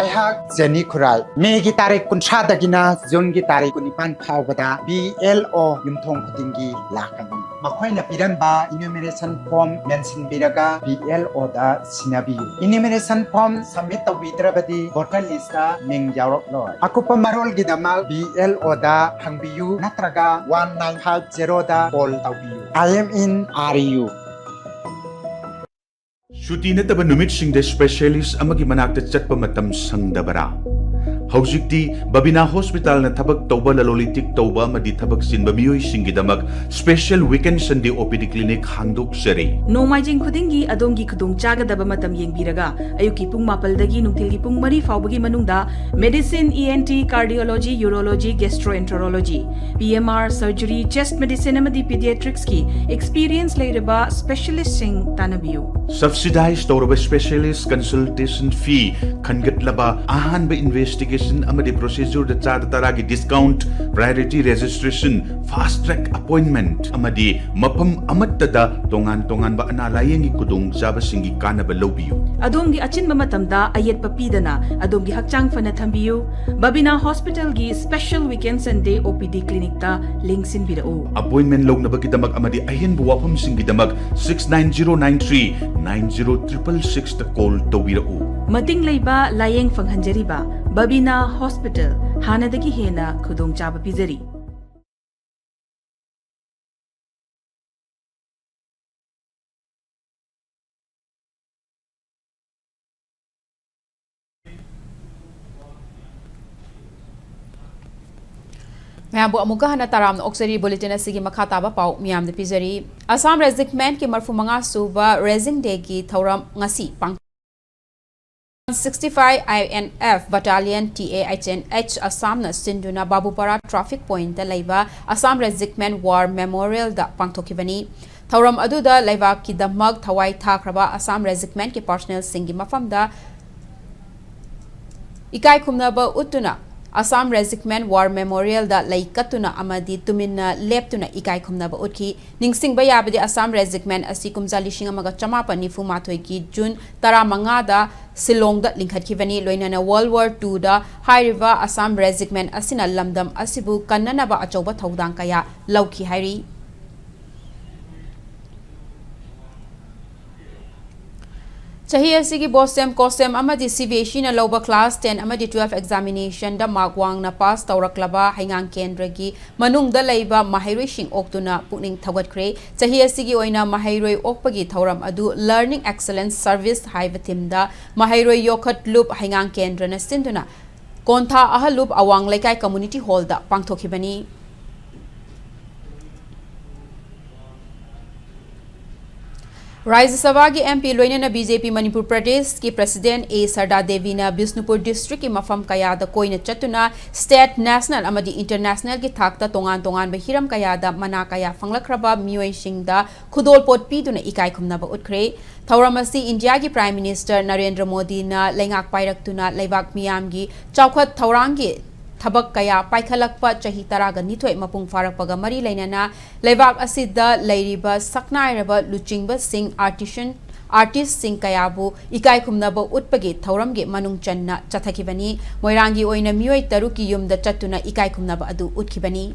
ꯑꯩꯍꯥꯛ ꯖꯦꯅꯤ ꯈꯨꯔꯥꯏ꯫ ꯃꯦꯒꯤ ꯇꯥꯔꯤꯛ ꯀꯨꯟꯊ꯭ꯔꯥꯗꯒꯤꯅ ꯖꯨꯟꯒꯤ ꯇꯥꯔꯤꯛ ꯀꯨꯟꯅꯤꯄꯥꯟ ꯐꯥꯎꯕꯗ ꯕꯤ ꯑꯦꯜ ꯑꯣ ꯌꯨꯝꯊꯣꯡ ꯈꯨꯗꯤꯡꯒꯤ ꯂꯥꯛꯀꯅꯤ꯫ ꯃꯈꯣꯏꯅ ꯄꯤꯔꯝꯕ enumeration form ꯃꯦꯟꯁꯤꯟꯕꯤꯔꯒ ꯕꯤ ꯑꯦꯜ ꯑꯣꯗ ꯁꯤꯟꯅꯕꯤꯌꯨ꯫ Enumeration form submit ꯇꯧꯕꯤꯗ꯭ꯔꯕꯗꯤ voter listꯇ ꯃꯤꯡ ꯌꯥꯎꯔꯛꯂꯣꯏ꯫ ꯑꯀꯨꯞꯄ ꯃꯔꯣꯜꯒꯤꯗꯃꯛ ꯕꯤ ꯑꯦꯜ ꯑꯣꯗ ꯍꯪꯕꯤꯌꯨ ꯅꯠꯇ꯭ꯔꯒ one nine five zeroꯗ call ꯇꯧꯕꯤꯌꯨ꯫ I am in R U꯫ ꯁꯨꯇꯤ ꯅꯠꯇꯕ ꯅꯨꯃꯤꯠꯁꯤꯡꯗ specialist ꯑꯃꯒꯤ ꯃꯅꯥꯛꯇ ꯆꯠꯄ ꯃꯇꯝ ꯁꯪꯗꯕꯔꯥ? ꯍꯧꯖꯤꯛꯇꯤ ꯕꯕꯤꯅꯥ ꯍꯣꯁꯄꯤꯇꯥꯜꯅ ꯊꯕꯛ ꯇꯧꯕ, ꯂꯂꯣꯟ ꯏꯇꯤꯛ ꯇꯧꯕ ꯑꯃꯗꯤ ꯊꯕꯛ ꯆꯤꯟꯕ ꯃꯤꯑꯣꯏꯁꯤꯡꯒꯤꯗꯃꯛ special weekend Sunday O P D clinic ꯍꯥꯡꯗꯣꯛꯆꯔꯤ꯫ ꯅꯣꯡꯃꯥꯏꯖꯤꯡ ꯈꯨꯗꯤꯡꯒꯤ ꯑꯗꯣꯝꯒꯤ ꯈꯨꯗꯣꯡꯆꯥꯒꯗꯕ ꯃꯇꯝ ꯌꯦꯡꯕꯤꯔꯒ, ꯑꯌꯨꯛꯀꯤ ꯄꯨꯡ ꯃꯥꯄꯜꯗꯒꯤ ꯅꯨꯡꯊꯤꯜꯒꯤ ꯄꯨꯡ ꯃꯔꯤ ꯐꯥꯎꯕꯒꯤ ꯃꯅꯨꯡꯗ medicine, E N T, cardiology, urology, gastroenterology, P M R, surgery, chest medicine ꯑꯃꯗꯤ pediatricsꯀꯤ experience ꯂꯩꯔꯕ specialistꯁꯤꯡ ꯇꯥꯟꯅꯕꯤꯌꯨ꯫ Subsidize ꯇꯧꯔꯕ specialist consultation fee ꯈꯟꯒꯠꯂꯕ, ꯑꯍꯥꯟꯕ investigation ꯑꯃꯗꯤ procedureꯗ ꯆꯥꯗ ꯇꯔꯥꯒꯤ discount, priority registration, fast track appointment ꯑꯃꯗꯤ ꯃꯐꯝ ꯑꯃꯠꯇꯗ ꯇꯣꯉꯥꯟ ꯇꯣꯉꯥꯟꯕ ꯑꯅꯥ ꯂꯥꯌꯦꯡꯒꯤ ꯈꯨꯗꯣꯡꯆꯥꯕꯁꯤꯡꯒꯤ ꯀꯥꯟꯅꯕ ꯂꯧꯕꯤꯌꯨ꯫ ꯑꯗꯣꯝꯒꯤ ꯑꯆꯤꯟꯕ ꯃꯇꯝꯗ ꯑꯌꯦꯠꯄ ꯄꯤꯗꯅ ꯑꯗꯣꯝꯒꯤ ꯍꯛꯆꯥꯡ ꯐꯅ ꯊꯝꯕꯤꯌꯨ꯫ ꯕꯕꯤꯅꯥ ꯍꯣꯁꯄꯤꯇꯥꯜꯒꯤ special weekend Sunday O P D clinicꯇ ꯂꯦꯡꯁꯤꯟꯕꯤꯔꯛꯎ꯫ Appointment ꯂꯧꯅꯕꯒꯤꯗꯃꯛ ꯑꯃꯗꯤ ꯑꯍꯦꯟꯕ ꯋꯥꯐꯝꯁꯤꯡꯒꯤꯗꯃꯛ six nine zero nine three nine zero triple sixꯇ call ꯇꯧꯕꯤꯔꯛꯎ꯫ ꯃꯇꯤꯡ ꯂꯩꯕ ꯂꯥꯌꯦꯡ ꯐꯪꯍꯟꯖꯔꯤꯕ ꯕꯕꯤꯅꯥ ꯍꯣꯁꯄꯤꯇꯥꯜ ꯍꯥꯟꯅꯗꯒꯤ ꯍꯦꯟꯅ ꯈꯨꯗꯣꯡꯆꯥꯕ ꯄꯤꯖꯔꯤ꯫ ꯃꯌꯥꯝꯕꯨ ꯑꯃꯨꯛꯀ ꯍꯟꯅ ꯇꯔꯥꯝꯅ ꯑꯣꯛꯆꯔꯤ꯫ Bulletin ꯑꯁꯤꯒꯤ ꯃꯈꯥ ꯇꯥꯕ ꯄꯥꯎ ꯃꯤꯌꯥꯝꯗ ꯄꯤꯖꯔꯤ꯫ ꯑꯁꯥꯝ Regiment ꯀꯤ ꯃꯔꯤꯐꯨ ꯃꯉꯥ ꯁꯨꯕ Raising Day ꯒꯤ ꯊꯧꯔꯝ ꯉꯁꯤ ꯄꯥꯡꯊꯣꯛ-, sixty five I N F Battalion T A H N H ꯑꯁꯥꯝꯅ ꯁꯤꯟꯗꯨꯅ ꯕꯥꯕꯨꯄꯥꯔꯥ traffic point ꯇ ꯂꯩꯕ Assam Regiment War Memorial ꯗ ꯄꯥꯡꯊꯣꯛꯈꯤꯕꯅꯤ꯫ ꯊꯧꯔꯝ ꯑꯗꯨꯗ ꯂꯩꯕꯥꯛꯀꯤꯗꯃꯛ ꯊꯋꯥꯏ ꯊꯥꯈ꯭ꯔꯕ Assam Regiment ꯀꯤ personnel ꯁꯤꯡꯒꯤ ꯃꯐꯝꯗ ꯏꯀꯥꯏ ꯈꯨꯝꯅꯕ ꯎꯠꯇꯨꯅ Assam Regiment War Memorial ꯗ ꯂꯩ ꯀꯠꯇꯨꯅ ꯑꯃꯗꯤ ꯇꯨꯃꯤꯟꯅ ꯂꯦꯞꯇꯨꯅ ꯏꯀꯥꯏ ꯈꯨꯝꯅꯕ ꯎꯠꯈꯤ꯫ ꯅꯤꯡꯁꯤꯡꯕ ꯌꯥꯕꯗꯤ, Assam Regiment ꯑꯁꯤ ꯀꯨꯝꯖꯥ ꯂꯤꯁꯤꯡ ꯑꯃꯒ ꯆꯃꯥꯄꯟ ꯅꯤꯐꯨ ꯃꯥꯊꯣꯏꯒꯤ ꯖꯨꯟ ꯇꯔꯥꯃꯉꯥꯗ ꯁꯤꯂꯣꯡꯗ ꯂꯤꯡꯈꯠꯈꯤꯕꯅꯤ꯫ ꯂꯣꯏꯅꯅ World War Two ꯗ ꯍꯥꯏꯔꯤꯕ Assam Regiment ꯑꯁꯤꯅ ꯂꯝꯗꯝ ꯑꯁꯤꯕꯨ ꯀꯟꯅꯅꯕ ꯑꯆꯧꯕ ꯊꯧꯗꯥꯡ ꯀꯌꯥ ꯂꯧꯈꯤ ꯍꯥꯏꯔꯤ꯫ ꯆꯍꯤ ꯑꯁꯤꯒꯤ BOSEM, COSEM ꯑꯃꯗꯤ CBSEꯅ ꯂꯧꯕ class ten ꯑꯃꯗꯤ twelve examinationꯗ mark ꯋꯥꯡꯅ pass ꯇꯧꯔꯛꯂꯕ ꯍꯩꯉꯥꯡ ꯀꯦꯟꯗ꯭ꯔꯒꯤ ꯃꯅꯨꯡꯗ ꯂꯩꯕ ꯃꯍꯩꯔꯣꯏꯁꯤꯡ ꯑꯣꯛꯇꯨꯅ ꯄꯨꯛꯅꯤꯡ ꯊꯧꯒꯠꯈ꯭ꯔꯦ꯫ ꯆꯍꯤ ꯑꯁꯤꯒꯤ ꯑꯣꯏꯅ ꯃꯍꯩꯔꯣꯏ ꯑꯣꯛꯄꯒꯤ ꯊꯧꯔꯝ ꯑꯗꯨ Learning Excellence Service ꯍꯥꯏꯕ themeꯗ ꯃꯍꯩꯔꯣꯏ ꯌꯣꯛꯈꯠꯂꯨꯞ ꯍꯩꯉꯥꯡ ꯀꯦꯟꯗ꯭ꯔꯅ ꯁꯤꯟꯗꯨꯅ ꯀꯣꯟꯊꯥ ꯑꯍꯜꯂꯨꯞ ꯑꯋꯥꯡ ꯂꯩꯀꯥꯏ community hallꯗ ꯄꯥꯡꯊꯣꯛꯈꯤꯕꯅꯤ꯫ ꯔꯥꯖ꯭ꯌ ꯁꯚꯥꯒꯤ MP ꯂꯣꯏꯅꯅ BJP ꯃꯅꯤꯄꯨꯔ ꯄ꯭ꯔꯗꯦꯁꯀꯤ president A ꯁꯔꯗꯥ ꯗꯦꯕꯤꯅ ꯕꯤꯁꯅꯨꯄꯨꯔ districtꯀꯤ ꯃꯐꯝ ꯀꯌꯥꯗ ꯀꯣꯏꯅ ꯆꯠꯇꯨꯅ state, national ꯑꯃꯗꯤ internationalꯒꯤ ꯊꯥꯛꯇ ꯇꯣꯉꯥꯟ ꯇꯣꯉꯥꯟꯕ ꯍꯤꯔꯝ ꯀꯌꯥꯗ ꯃꯅꯥ ꯀꯌꯥ ꯐꯪꯂꯛꯈ꯭ꯔꯕ ꯃꯤꯑꯣꯏꯁꯤꯡꯗ ꯈꯨꯗꯣꯜꯄꯣꯠ ꯄꯤꯗꯨꯅ ꯏꯀꯥꯏ ꯈꯨꯝꯅꯕ ꯎꯠꯈ꯭ꯔꯦ꯫ ꯊꯧꯔꯝ ꯑꯁꯤ ꯏꯟꯗꯤꯌꯥꯒꯤ Prime Minister ꯅꯔꯦꯟꯗ꯭ꯔ ꯃꯣꯗꯤꯅ ꯂꯩꯉꯥꯛ ꯄꯥꯏꯔꯛꯇꯨꯅ ꯂꯩꯕꯥꯛ ꯃꯤꯌꯥꯝꯒꯤ ꯆꯥꯎꯈꯠ ꯊꯧꯔꯥꯡꯒꯤ ꯊꯕꯛ ꯀꯌꯥ ꯄꯥꯏꯈꯠꯂꯛꯄ ꯆꯍꯤ ꯇꯔꯥꯒ ꯅꯤꯊꯣꯏ ꯃꯄꯨꯡ ꯐꯥꯔꯛꯄꯒ ꯃꯔꯤ ꯂꯩꯅꯅ ꯂꯩꯕꯥꯛ ꯑꯁꯤꯗ ꯂꯩꯔꯤꯕ ꯁꯛꯅꯥꯏꯔꯕ ꯂꯨꯆꯤꯡꯕꯁꯤꯡ, artisan, artistꯁꯤꯡ ꯀꯌꯥꯕꯨ ꯏꯀꯥꯏ ꯈꯨꯝꯅꯕ ꯎꯠꯄꯒꯤ ꯊꯧꯔꯝꯒꯤ ꯃꯅꯨꯡ ꯆꯟꯅ ꯆꯠꯊꯈꯤꯕꯅꯤ꯫ ꯃꯣꯏꯔꯥꯡꯒꯤ ꯑꯣꯏꯅ ꯃꯤꯑꯣꯏ ꯇꯔꯨꯛꯀꯤ ꯌꯨꯝꯗ ꯆꯠꯇꯨꯅ ꯏꯀꯥꯏ ꯈꯨꯝꯅꯕ ꯑꯗꯨ ꯎꯠꯈꯤꯕꯅꯤ꯫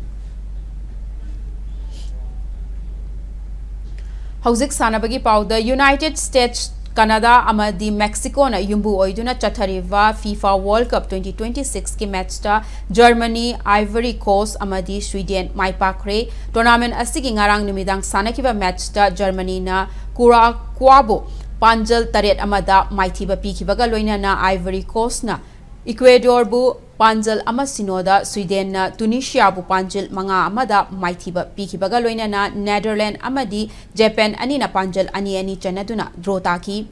ꯍꯧꯖꯤꯛ ꯁꯥꯟꯅꯕꯒꯤ ꯄꯥꯎꯗ, United States, Canada ꯑꯃꯗꯤ Mexicoꯅ ꯌꯨꯝꯕꯨ ꯑꯣꯏꯗꯨꯅ ꯆꯠꯊꯔꯤꯕ FIFA World Cup twenty twenty-sixꯀꯤ matchꯇ Germany, Ivory Coast ꯑꯃꯗꯤ Sweden ꯃꯥꯏ ꯄꯥꯛꯈ꯭ꯔꯦ꯫ Tournament ꯑꯁꯤꯒꯤ ꯉꯔꯥꯡ ꯅꯨꯃꯤꯗꯥꯡ ꯁꯥꯟꯅꯈꯤꯕ matchꯇ Germanyꯅ Curacao ꯕꯨ ꯄꯥꯟꯖꯜ ꯇꯔꯦꯠ ꯑꯃꯗ ꯃꯥꯏꯊꯤꯕ ꯄꯤꯈꯤꯕꯒ ꯂꯣꯏꯅꯅ Ivory Coastꯅ Ecuadorꯕꯨ ꯄꯥꯟꯖꯜ ꯑꯃ ꯁꯤꯅꯣꯗ, Swedenꯅ Tunisiaꯕꯨ ꯄꯥꯟꯖꯜ ꯃꯉꯥ ꯑꯃꯗ ꯃꯥꯏꯊꯤꯕ ꯄꯤꯈꯤꯕꯒ ꯂꯣꯏꯅꯅ Netherlands ꯑꯃꯗꯤ Japan ꯑꯅꯤꯅ ꯄꯥꯟꯖꯜ ꯑꯅꯤ ꯑꯅꯤ ꯆꯟꯅꯗꯨꯅ draw ꯇꯥꯈꯤ꯫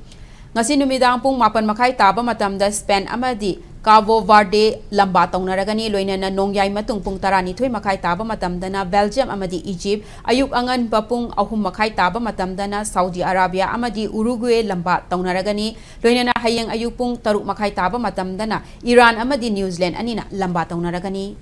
ꯉꯁꯤ ꯅꯨꯃꯤꯗꯥꯡ ꯄꯨꯡ ꯃꯥꯄꯟ ꯃꯈꯥꯏ ꯇꯥꯕ ꯃꯇꯝꯗ Spain ꯑꯃꯗꯤ Cabo Verde ꯂꯝꯕꯥ ꯇꯧꯅꯔꯒꯅꯤ꯫ ꯂꯣꯏꯅꯅ ꯅꯣꯡꯌꯥꯏ ꯃꯇꯨꯡ ꯄꯨꯡ ꯇꯔꯥꯅꯤꯊꯣꯏ ꯃꯈꯥꯏ ꯇꯥꯕ ꯃꯇꯝꯗꯅ Belgium ꯑꯃꯗꯤ Egypt, ꯑꯌꯨꯛ ꯑꯉꯟꯕ ꯄꯨꯡ ꯑꯍꯨꯝ ꯃꯈꯥꯏ ꯇꯥꯕ ꯃꯇꯝꯗꯅ Saudi Arabia ꯑꯃꯗꯤ Uruguay ꯂꯝꯕꯥ ꯇꯧꯅꯔꯒꯅꯤ꯫ ꯂꯣꯏꯅꯅ ꯍꯌꯦꯡ ꯑꯌꯨꯛ ꯄꯨꯡ ꯇꯔꯨꯛ ꯃꯈꯥꯏ ꯇꯥꯕ ꯃꯇꯝꯗꯅ Iran ꯑꯃꯗꯤ New Zealand ꯑꯅꯤꯅ ꯂꯝꯕꯥ ꯇꯧꯅꯔꯒꯅꯤ꯫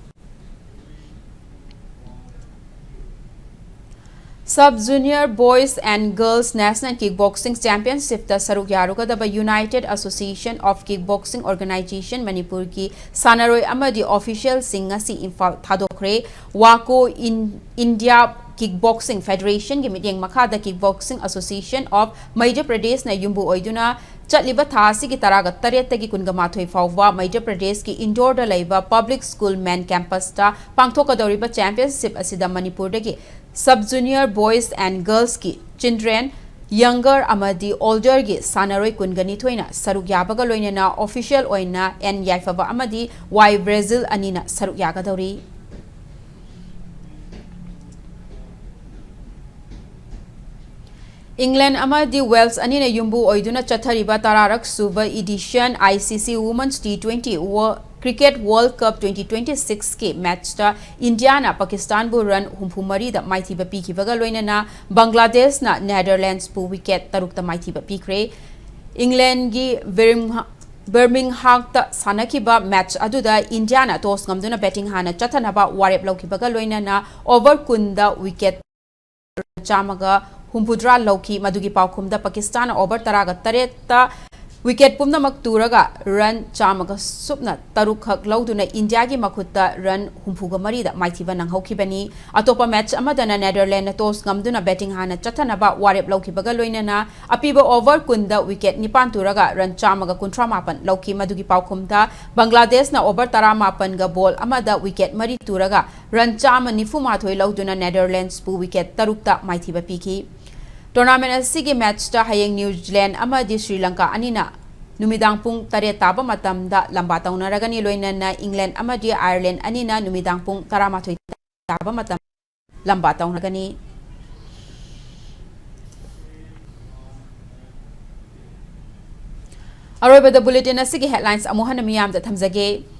Sub Junior Boys and Girls National Kickboxing Championship ꯇ ꯁꯔꯨꯛ ꯌꯥꯔꯨꯒꯗꯕ United Association of Kickboxing Organization ꯃꯅꯤꯄꯨꯔꯒꯤ ꯁꯥꯟꯅꯔꯣꯏ ꯑꯃꯗꯤ official ꯁꯤꯡ ꯉꯁꯤ ꯏꯝꯐꯥꯜ ꯊꯥꯗꯣꯛꯈ꯭ꯔꯦ꯫ ꯋꯥꯀꯣ ꯏꯟ-, India Kickboxing Federation ꯒꯤ ꯃꯤꯠꯌꯦꯡ ꯃꯈꯥꯗ Kickboxing Association of Madhya Pradesh ꯅ ꯌꯨꯝꯕꯨ ꯑꯣꯏꯗꯨꯅ ꯆꯠꯂꯤꯕ ꯊꯥ ꯑꯁꯤꯒꯤ ꯇꯔꯥꯒ ꯇꯔꯦꯠꯇꯒꯤ ꯀꯨꯟꯒ ꯃꯥꯊꯣꯏ ꯐꯥꯎꯕ ꯃꯩꯗ꯭ꯌ ꯄ꯭ꯔꯗꯦꯁꯀꯤ ꯏꯟꯗꯣꯔꯗ ꯂꯩꯕ Public School Men Campus ꯇ ꯄꯥꯡꯊꯣꯛꯀꯗꯧꯔꯤꯕ championship ꯑꯁꯤꯗ ꯃꯅꯤꯄꯨꯔꯗꯒꯤ Sub Junior Boys and Girls ꯀꯤ children, younger ꯑꯃꯗꯤ older ꯒꯤ ꯁꯥꯟꯅꯔꯣꯏ ꯀꯨꯟꯒ ꯅꯤꯊꯣꯏꯅ ꯁꯔꯨꯛ ꯌꯥꯕꯒ ꯂꯣꯏꯅꯅ official ꯑꯣꯏꯅ ꯑꯦꯟ ꯌꯥꯏꯐꯕ ꯑꯃꯗꯤ ꯋꯥꯏ ꯕ꯭ꯔꯦꯖꯤꯜ ꯑꯅꯤꯅ ꯁꯔꯨꯛ ꯌꯥꯒꯗꯧꯔꯤ꯫ ꯏꯪꯂꯦꯟ ꯑꯃꯗꯤ ꯋꯦꯜꯁ ꯑꯅꯤꯅ ꯌꯨꯝꯕꯨ ꯑꯣꯏꯗꯨꯅ ꯆꯠꯊꯔꯤꯕ ꯇꯔꯥꯔꯛ ꯁꯨꯕ edition I C C Women's T twenty Wo-, Cricket World Cup twenty twenty-six ꯀꯤ match ꯇ ꯏꯟꯗꯤꯌꯥꯅ ꯄꯥꯀꯤꯁꯇꯥꯟꯕꯨ run ꯍꯨꯝꯐꯨ ꯃꯔꯤꯗ ꯃꯥꯏꯊꯤꯕ ꯄꯤꯈꯤꯕꯒ ꯂꯣꯏꯅꯅ ꯕꯪꯒ꯭ꯂꯥꯗꯦꯁꯅ ꯅꯦꯗꯔꯂꯦꯟꯗꯁꯄꯨ wicket ꯇꯔꯨꯛꯇ ꯃꯥꯏꯊꯤꯕ ꯄꯤꯈ꯭ꯔꯦ꯫ ꯏꯪꯂꯦꯟꯒꯤ ꯕꯤꯔꯃꯤꯡꯍꯥ-, ꯕꯔꯃꯤꯡꯍꯥꯝꯗ ꯁꯥꯟꯅꯈꯤꯕ match ꯑꯗꯨꯗ ꯏꯟꯗꯤꯌꯥꯅ toss ꯉꯝꯗꯨꯅ batting ꯍꯥꯟꯅ ꯆꯠꯊꯅꯕ ꯋꯥꯔꯦꯞ ꯂꯧꯈꯤꯕꯒ ꯂꯣꯏꯅꯅ over ꯀꯨꯟꯗ wicket ꯆꯥꯝꯃꯒ ꯍꯨꯝꯐꯨꯇꯔꯥ ꯂꯧꯈꯤ꯫ ꯃꯗꯨꯒꯤ ꯄꯥꯎꯈꯨꯝꯗ ꯄꯥꯀꯤꯁꯇꯥꯟꯅ over ꯇꯔꯥꯒ ꯇꯔꯦꯠꯇ wicket ꯄꯨꯝꯅꯃꯛ ꯇꯨꯔꯒ run ꯆꯥꯝꯃꯒ ꯁꯨꯞꯅ ꯇꯔꯨꯛ ꯈꯛ ꯂꯧꯗꯨꯅ ꯏꯟꯗꯤꯌꯥꯒꯤ ꯃꯈꯨꯠꯇ run ꯍꯨꯝꯐꯨꯒ ꯃꯔꯤꯗ ꯃꯥꯏꯊꯤꯕ ꯅꯪꯍꯧꯈꯤꯕꯅꯤ꯫ ꯑꯇꯣꯞꯄ match ꯑꯃꯗꯅ ꯅꯦꯗꯔꯂꯦꯟꯗꯅ toss ꯉꯝꯗꯨꯅ batting ꯍꯥꯟꯅ ꯆꯠꯊꯅꯕ ꯋꯥꯔꯦꯞ ꯂꯧꯈꯤꯕꯒ ꯂꯣꯏꯅꯅ ꯑꯄꯤꯕ over ꯀꯨꯟꯗ wicket ꯅꯤꯄꯥꯟ ꯇꯨꯔꯒ run ꯆꯥꯝꯃꯒ ꯀꯨꯟꯊ꯭ꯔꯥ ꯃꯥꯄꯟ ꯂꯧꯈꯤ꯫ ꯃꯗꯨꯒꯤ ꯄꯥꯎꯈꯨꯝꯗ ꯕꯪꯒ꯭ꯂꯥꯗꯦꯁꯅ over ꯇꯔꯥꯃꯥꯄꯟꯒ ball ꯑꯃꯗ wicket ꯃꯔꯤ ꯇꯨꯔꯒ run ꯆꯥꯝꯃ ꯅꯤꯐꯨ ꯃꯥꯊꯣꯏ ꯂꯧꯗꯨꯅ ꯅꯦꯗꯔꯂꯦꯟꯗꯁꯄꯨ wicket ꯇꯔꯨꯛꯇ ꯃꯥꯏꯊꯤꯕ ꯄꯤꯈꯤ꯫ Tournament ꯑꯁꯤꯒꯤ match ꯇ ꯍꯌꯦꯡ ꯅ꯭ꯌꯨꯖꯤꯂꯦꯟꯗ ꯑꯃꯗꯤ ꯁ꯭ꯔꯤ ꯂꯪꯀꯥ ꯑꯅꯤꯅ ꯅꯨꯃꯤꯗꯥꯡ ꯄꯨꯡ ꯇꯔꯦꯠ ꯇꯥꯕ ꯃꯇꯝꯗ ꯂꯝꯕꯥ ꯇꯧꯅꯔꯒꯅꯤ꯫ ꯂꯣꯏꯅꯅ ꯏꯪꯂꯦꯟꯗ ꯑꯃꯗꯤ ꯑꯥꯌꯔꯂꯦꯟꯗ ꯑꯅꯤꯅ ꯅꯨꯃꯤꯗꯥꯡ ꯄꯨꯡ ꯇꯔꯥꯃꯥꯊꯣꯏ ꯇꯥꯕ ꯃꯇꯝ ꯂꯝꯕꯥ ꯇꯧꯅꯒꯅꯤ꯫ ꯑꯔꯣꯏꯕꯗ bulletin ꯑꯁꯤꯒꯤ headlines ꯑꯃꯨꯛ ꯍꯟꯅ ꯃꯤꯌꯥꯝꯗ ꯊꯝꯖꯒꯦ꯫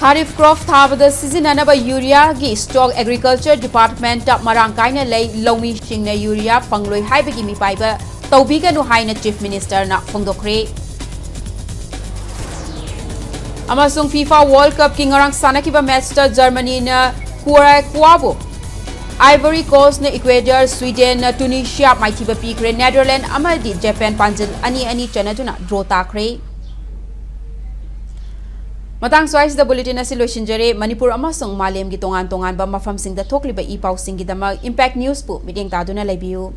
Kharif crop ꯊꯥꯕꯗ ꯁꯤꯖꯤꯟꯅꯅꯕ ꯌꯨꯔꯤꯌꯥꯒꯤ stock Agriculture Department ꯇ ꯃꯔꯥꯡ ꯀꯥꯏꯅ ꯂꯩ꯫ ꯂꯧꯃꯤꯁꯤꯡꯅ ꯌꯨꯔꯤꯌꯥ ꯐꯪꯂꯣꯏ ꯍꯥꯏꯕꯒꯤ ꯃꯤꯄꯥꯏꯕ ꯇꯧꯕꯤꯒꯅꯨ ꯍꯥꯏꯅ Chief Minister ꯅ ꯐꯣꯡꯗꯣꯛꯈ꯭ꯔꯦ꯫ ꯑꯃꯁꯨꯡ FIFA World Cup ꯀꯤ ꯉꯔꯥꯡ ꯁꯥꯟꯅꯈꯤꯕ match ꯇ ꯖꯔꯃꯅꯤꯅ ꯀ꯭ꯔꯣꯑꯦꯁꯤꯌꯥꯕꯨ Ivory Coastꯅ Ecuador, Swedenꯅ Tunisia ꯃꯥꯏꯊꯤꯕ ꯄꯤꯈ꯭ꯔꯦ꯫ Netherlands ꯑꯃꯗꯤ Japan ꯄꯥꯟꯖꯤꯜ ꯑꯅꯤ ꯑꯅꯤ ꯆꯟꯅꯗꯨꯅ draw ꯇꯥꯈ꯭ꯔꯦ꯫ ꯃꯇꯥꯡ ꯁ꯭ꯋꯥꯏꯁꯤꯗ bulletin ꯑꯁꯤ ꯂꯣꯏꯁꯤꯟꯖꯔꯦ꯫ ꯃꯅꯤꯄꯨꯔ ꯑꯃꯁꯨꯡ ꯃꯥꯂꯦꯝꯒꯤ ꯇꯣꯉꯥꯟ ꯇꯣꯉꯥꯟꯕ ꯃꯐꯝꯁꯤꯡꯗ ꯊꯣꯛꯂꯤꯕ ꯏ ꯄꯥꯎꯁꯤꯡꯒꯤꯗꯃꯛ Impact Newsꯄꯨ ꯃꯤꯠꯌꯦꯡ ꯇꯥꯗꯨꯅ ꯂꯩꯕꯤꯌꯨ꯫